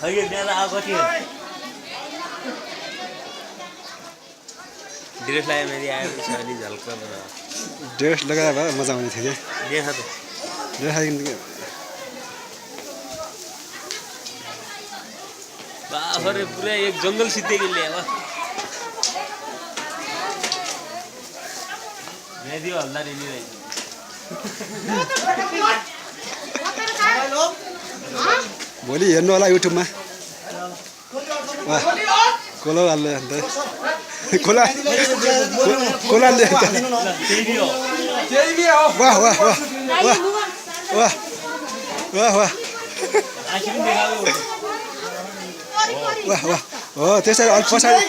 खै बिहान आएको थियो ड्रेस लगाए मेरी आएपछि अलि झल्क ड्रेस लगाए भए मजा आउने थियो क्या देखा त बाफरे पुरा एक जंगल सीधे के लिए मैं दियो हल्ला रेली रही भोलि हेर्नु होला युट्युबमा खोला हाल्ने अन्त खोला खोला हाल्ने अन्त वाह वाह वाह वाह वाह वाह वाह वाह वाह हो त्यसरी अलिक पछाडि